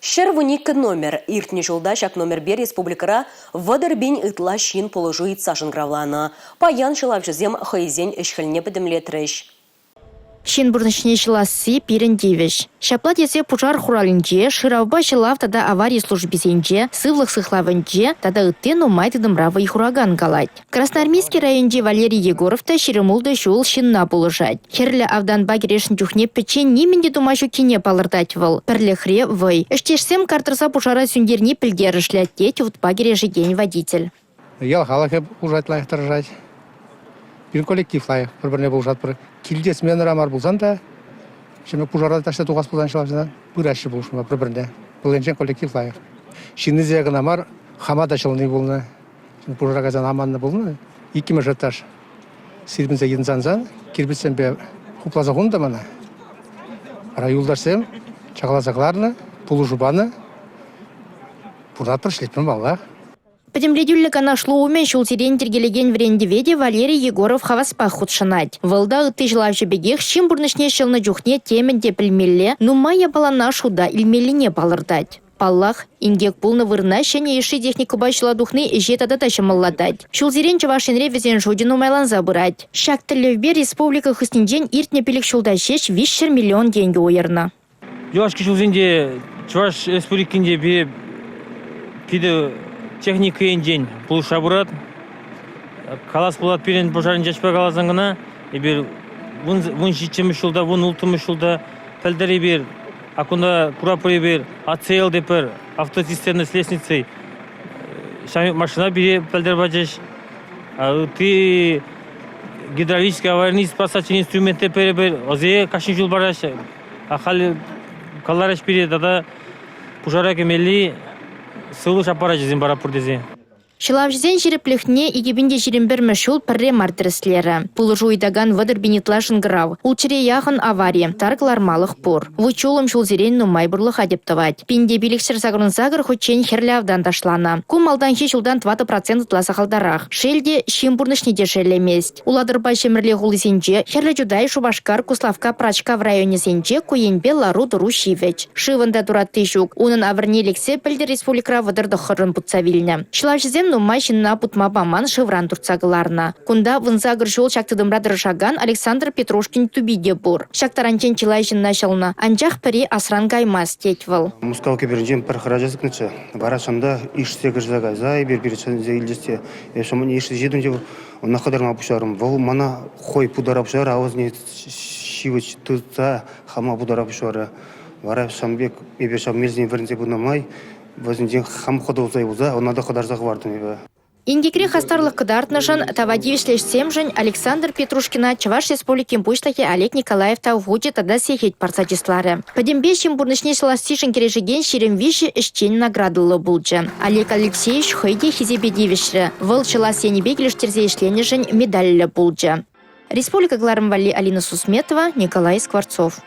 112 номер. Иртнӗ ҫулта ҫак номерпе республикӑра 30 пин ытла ҫын пулӑшу ыйтса шӑнкӑравланӑ. Паян ҫӑлавҫӑсем хӑйсен ӗҫ-хӗлне пӗтӗмлетрӗҫ. Ҫын пурнӑҫне ҫӑласси – пирӗн тивӗҫ. Ҫапла тесе пушар хуралӗнче, шыравпа ҫӑлав тата авари службисенче, сывлӑх сыхлавӗнче тата ытти нумай тытӑмра вӑй хуракан калать. Красноармейски районӗнчи Валерий Егоров та 26 ҫул ҫынна пулӑшать. Хӗрлӗ автанпа кӗрешнӗ чухне пӗччен нимӗн те тума ҫуккине палӑртать вӑл. Пӗрлӗхре – вӑй. Ӗҫтешсем кар тӑрса пушара сӳнтерни пӗлтерӗшлӗ, тет вутпа кӗрешекен водитель. Ял халӑхӗ пулӑшать, лайӑх тӑрӑшать. Пирӗн коллектив лайӑх, пӗр-пӗрне пулӑшатпӑр. Килте сменӑра мар пулсан та, ҫемье пушара таҫта тухас пулсан ҫӑлавҫӑна пыраҫҫӗ пулӑшма пӗр-пӗрне. Вӑл енчен коллектив лайӑх. Ҫыннисене кӑна мар, хама та ҫӑлни пулнӑ. Пушара кайсан аманнӑ пулнӑ. Иккӗмӗш этаж сирпӗнсе йӑнсан кирпӗчсемпе хупласа хунӑ та мана. Вара юлташсем чакаласа кӑларнӑ, пулӑшу панӑ. Пурӑнатпӑр, ӗҫлетпӗр паллах. Пӗтӗмлетӳллӗ канашлу умӗн ҫулсерен йӗркелекен вӗрентӗве те Валерий Егоров хаваспах хутшӑнать. Вӑл та ытти ҫӑлавҫӑ пекех ҫын пурнӑҫне ҫӑлнӑ чухне темӗн те пӗлмелле, нумай япалана шута илмеллине палӑртать. Паллах, инкек пулнӑ вырӑна ҫӗнӗ йышши техникӑпа ҫула тухни ӗҫе тата та ҫӑмӑллатать. Ҫулсерен Чӑваш Енре вӗсен шучӗ нумайланса пырать. Ҫак тӗллевпе республика хыснинчен иртнӗ 5 ҫулта ҫеҫ 300 миллион тенкӗ уйӑрнӑ. Юлашки ҫулсенче Чӑваш Республикинче пире питӗ техника енчен пулӑшса пырать. Калас пулать, пирӗн пушарӑн чаҫпа каласан кӑна эпир 17-мӗш ҫулта, 16-мӗш ҫулта пӗлтӗр эпир кунта куратпӑр эпир АЦЛ тепӗр автоцистерна с лестницей ҫав машина пире пӗлтӗр пачӗҫ. Ытти гидравлический аварийный спасательный инструментте пӗр-пӗр ӑсе кашни ҫул параҫҫӗ. Халь каларӗҫ пире тата пушара кӗмелли сывлӑш аппарачӗсем паратпӑр тесе. Ҫӑлавҫӑсен ҫирӗплӗхне 2021-мӗш ҫул пӗрре мар тӗрӗслерӗ. Пулӑшу ыйтакан 30 пин ытла шӑнкӑрав, ултҫӗре яхӑн авари, тар кӑлармалӑх пур. Вут-ҫулӑм ҫулсерен нумай пурлӑха тӗп тӑвать. 1588 хутчен хӗрлӗ автан ташланӑ. Ку малтанхи ҫултан 4% ытла сахалтарах. Шел те, ҫын пурнӑҫне те шеллемест. Улатӑрпа Ҫӗмӗрле хулисенче, Хӗрлӗ Чутай, Шупашкар, Куславкка, Пӑрачкав районӗсенче ку енпе лару-тӑру ҫивӗч. Шывӑн та туратти ҫук. Унӑн авӑрне лексе пӗлтӗр республикӑра 39-ӑн путса вилнӗ. Ҫӑлавҫӑсем нумай ҫынна путма паман шывран туртса кӑларнӑ. Кунта 18 ҫул ҫак тытӑмра тӑрӑшакан Александр Петрушкин тупи те пур. Ҫак таранччен чылай ҫынна ҫӑлнӑ, анчах пӗри асран каймасть, тет вӑл. Мускав кӗперӗнчен пӗр хӗрача сикнӗччӗ. Вара ҫавӑнта ишсе кӗрсе кайса эпир пире чӗнсе илчӗҫ те эп ишсе ҫитӗм те Ӑна хӑтарма пуҫларӑм. Вӑл мана хӑй путара пуҫларӗ, авӑсне ҫивӗч тытса хама путара пуҫларӗ. Вара ҫавӑн пек эпир ҫав мелсене вӗренсе пынӑ май вӗсенчен хам хӑтӑлса юлса ӑна та хӑтарса хӑвартӑм эпӗ. Инкекре хастарлӑх кӑтартнӑшӑн, тава тивӗҫлӗ ӗҫсемшӗн Александр Петрушкина Чӑваш Республикин Пуҫлӑхӗ Олег Николаев тав хучӗ тата сехет парса чысларӗ. Пӗтӗмпе ҫын пурнӑҫне ҫӑлассишӗн кӗрешекен 23 ӗҫчен наградӑллӑ пулчӗ. Олег Алексеевич хӑй те хисепе тивӗҫрӗ. Вӑл ҫӑлас енӗпе килӗштерсе ӗҫленӗшӗн медальлӗ пулчӗ. Республика кӑларӑм валли Алина Сусметова, Николай Скворцов.